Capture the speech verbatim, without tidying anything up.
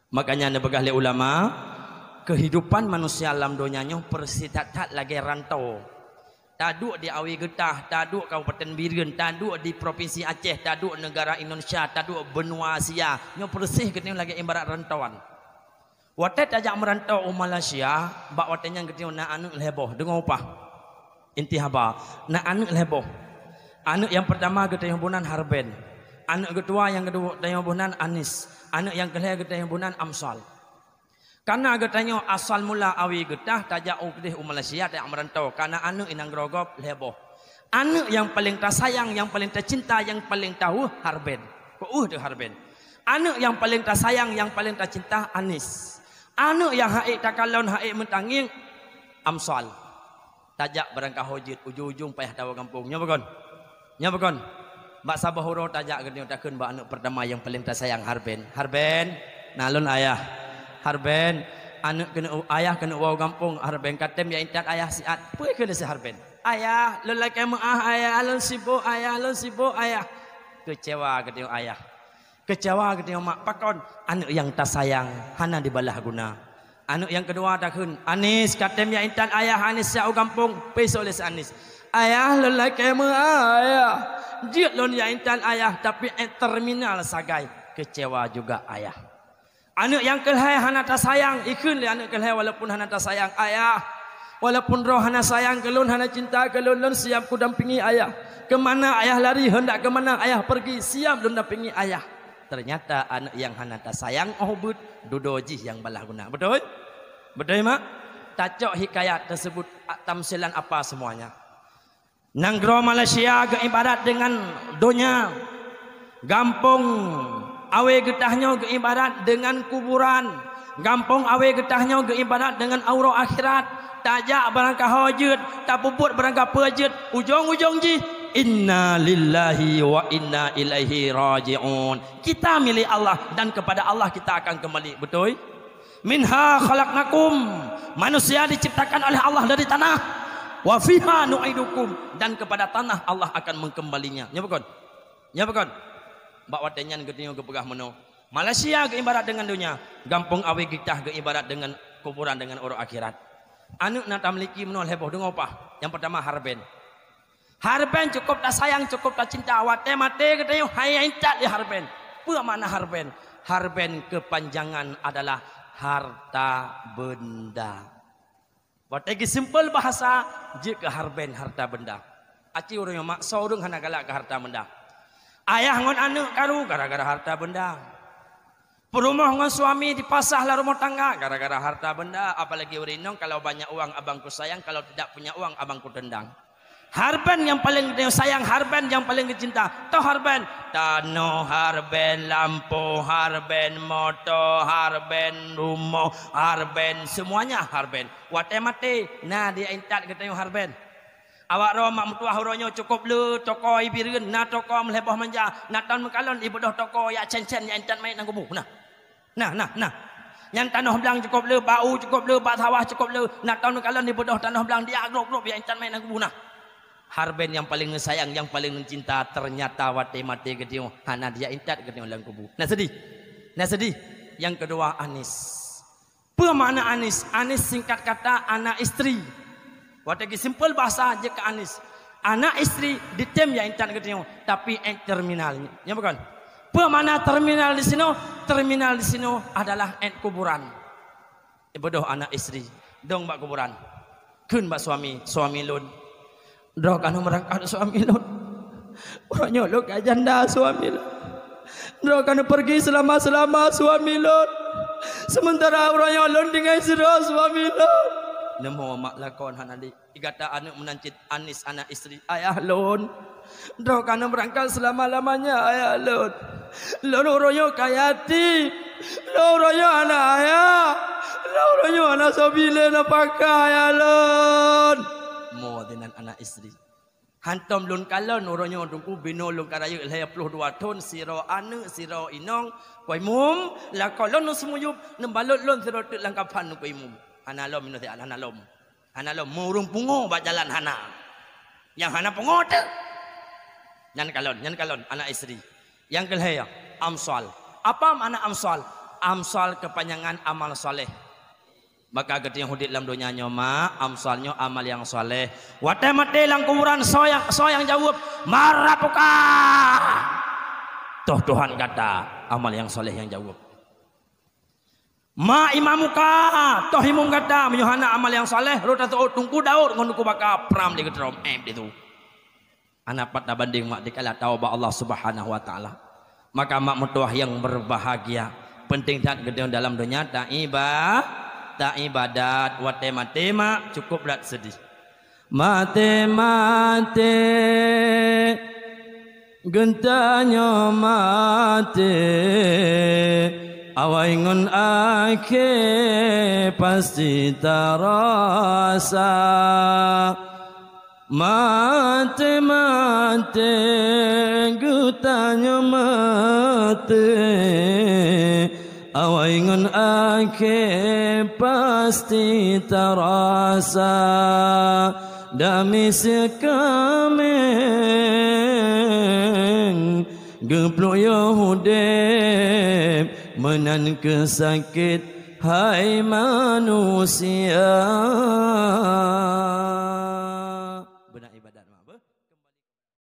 Makanya neupeugah lé ulama, keuhidupan manusia lam donya nyoe peureusih that-that lagée rantô. Taduek di Awe Geutah, taduek Kabupaten Bireuen, taduek di Propinsi Aceh, taduek neugara Indonesia, taduek benua Asia. Nyoe peureusih geutanyoe lagée ibarat rantôan. Watée tajak meurantô u Malaysia, bak watée nyan geutanyoe na aneuëk lhée boh. Deungoe upah. Inti haba, na aneuëk lhée boh. Aneuëk nyang peurtama geutanyoe bunan Harben. Aneuëk geutuwa nyang geutanyoe bunan Anis. Aneuëk nyang keulhée geutanyoe bunan Amsal. Kana geutanyoe asal mula Awe Geutah tajak u keudeh u Malaysia tajak meurantô, kana aneuëk inong groe gob lhée boh. Aneuëk nyang paleng tasayang, nyang paleng tacinta, nyang paleng taweueh Harben. Kok uh deuh Harben. Aneuëk nyang paleng tasayang, nyang paleng tacinta Anis. Aneuëk nyang haiek takalon, haiek meutangieng Amsal. Tajak barangkaho jeuet ujong-ujong payah tawoe gampông. Nyoe bukon? Nyoe bukon? Bak saboh uroe tajak geutanyoe takheun bak aneuëk peurtama nyang paleng tasayang Harben. Harben, na lôn ayah. Harben, aneuëk keuneuk ayah keuneuk woe gampông. Harben, katem ya intat ayah siat. Peue kheun lé si Harben? Ayah, lôn lakée meuáh ayah, lôn sibok ayah, lôn sibok ayah. Keucewa geutanyoe ayah. Keucewa geutanyoe mak, pakon? Aneuëk nyang tasayang hana dibalah guna. Aneuëk nyang keudua takheun, Anis, katem ya intat ayah Anis siat u gampông. Peue isok lé si Anis? Ayah, lôn lakée meuáh ayah. Jeuet lôn ya intat ayah, tapi ék terminal sagai. Keucewa juga ayah. Aneuëk nyang keulhée hana tasayang, ikheun lé aneuëk keulhée walaupun hana tasayang, ayah, walaupun droe hana sayang keu lôn, hana cinta keu lôn, lôn siap kudampingi ayah. Keumana ayah lari, heundak keumana ayah peurgi, siap lôn dampingi ayah. Teunyata aneuëk nyang hana tasayang óh beuet, dudoe jih nyang balah guna. Beutôi? Beutôi, mak? Tacok hikayat teuseubut, a, tamsilan apa semuanya. Nanggroe Malaysia geuibarat deungon donya. Gampông Awe Geutah nyoe geuibarat deungon kuburan. Gampông Awe Geutah nyoe geuibarat deungon uroe akhirat. Tajak barangkaho jeuet, tapeubuet barangkapeue jeuet, ujong-ujong jih, "Inna lillahi wa inna ilaihi raji'un." Kita milik Allah dan kepada Allah kita akan kembali. Beutôi? "Minha khalaqnakum." Manusia diciptakan oleh Allah dari tanah. "Wa fiha nu'idukum." Dan kepada tanah Allah akan mengkembalinya. Nyoe bukon? Nyoe bukon? Bak watée nyan geutanyoe geupeugah meunoe. Malaysia geuibarat deungon donya, gampông Awe Geutah geuibarat deungon kuburan deungon uroe akhirat. Aneuëk na tamiliki meunoe lhée boh, deungoe paih. Nyang peurtama Harben. Harben cukup tasayang, cukup tacinta. Watée maté geutanyoe hana intat lé Harben. Peue makna Harben? Harben keupanjangan adalah harta benda. Watée geusimpel bahasa, jeuet keu Harben harta benda. Aci ureuëng nyang maksa ureuëng hana galak keu harta benda. Ayah ngon aneuëk karu gara-gara harta benda. Peurumoh ngon suami dipasah lam rumoh tangga gara-gara harta benda, apalagi ureuëng inong, "Kalau banyak uang abang ku sayang, kalau tidak punya uang abang ku tendang." Harben nyang paleng geutanyoe sayang, harben nyang paleng geucinta. Toh harben? Tanoh harben, lampôh harben, moto harben, rumoh harben, semuanya harben. Watée maté, na di intat geutanyoe harben. Awak droe mak meutuwah uroe nyoe cukup le toko i Bireuen, na toko meulhée boh manja, na tan meukalon ibeudôh toko jak cen-cen jak intat manyét lam kubu. Nah. Nah, nah, nah. Nyan tanoh blang cukup le, bak u cukup le, bak sawah cukup le, na tan meukalon ibeudôh tanoh blang jak grôp-grôp jak intat manyét lam kubu. Nah. Harben nyang paleng neusayang, nyang paleng neucinta, teunyata watée maté geutanyoe hana dijak intat geutanyoe lam kubu. Na seudeh. Na seudeh. Nyang keudua anis. Peue makna anis? Anis singkat kata anak istri. Watée geusimpel bahasa jeuet keu anis. Anak istri ditem jak intat geutanyoe, tapi ék terminal. Nyan bukon? Peue makna terminal di sinoe? Terminal di sinoe adalah ék kuburan. Ibeudôh anak istri, dong bak kuburan. Kheun bak suami, "Suami lôn, droe ka neumeurangkat suami lôn. Uroe nyoe lôn ka janda suami lôn. Droe ka neupeurgi seulama-seulama suami lôn. Seumeuntara uroe nyoe lôn tinggai sidroe suami lôn." Neumoe mak lakon hana di. Gata aneuëk meunan cit anis anak istri, "Ayah lôn, droe ka neumeurangkat seulama-lamanya ayah lôn. Lôn uroe nyoe ka yatim. Lôn uroe nyoe hana ayah. Lôn uroe nyoe hana soe bilée nafakah ayah lôn." Mo sinan anak istri. "Hantom lôn kalon uroe nyoe Teungku, binoe lôn ka rayeuk lhée ploh dua thon, sidroe aneuëk, sidroe inong. Ku imum, lakoe lôn seumuyueb, neubalot lôn sidroe teuk lam kapan, ku imum. Hana lom, inoe siat hana lom." Hana lom, meu ureuëng pungo bak jalan hana. Nyang hana pungo teuk. Nyan kalon, nyan kalon anak istri. Nyang keulhée, amsal. Apa makna amsal? Amsal keupanjangan amal saleh. Maka geutanyoe udeb lam donya nyoe, mak, amsal nyoe amal nyang saleh. Watée maté lam kuburan, soe nyang, soe nyang jaweueb? "Man Rabbuka?" Toh Tuhan gata, amal nyang saleh nyang jaweueb. "Man Imamuka?" Toh imum gata? Meunyoe hana amal nyang saleh, rot taseuôt Teungku Daud ngon Teungku Baka pram di geutrôm, em, di tu. Hana pat tabandeng mak dikala tao bak Allah Subhanahu wa Taala. Maka mak meutuah nyang berbahagia, penting that geutanyoe dalam donya taiba-, taibadat. Watée maté mak, cukup that seudeh. Maté-maté, geutanyoe maté, awai ngon akhé pasti tarasa. Maté-maté, geutanyoe maté, awai ngon akhé pasti tarasa. Dami seukaméng, geupluek yoh udeb, meunan keuh sakét, hai manusia.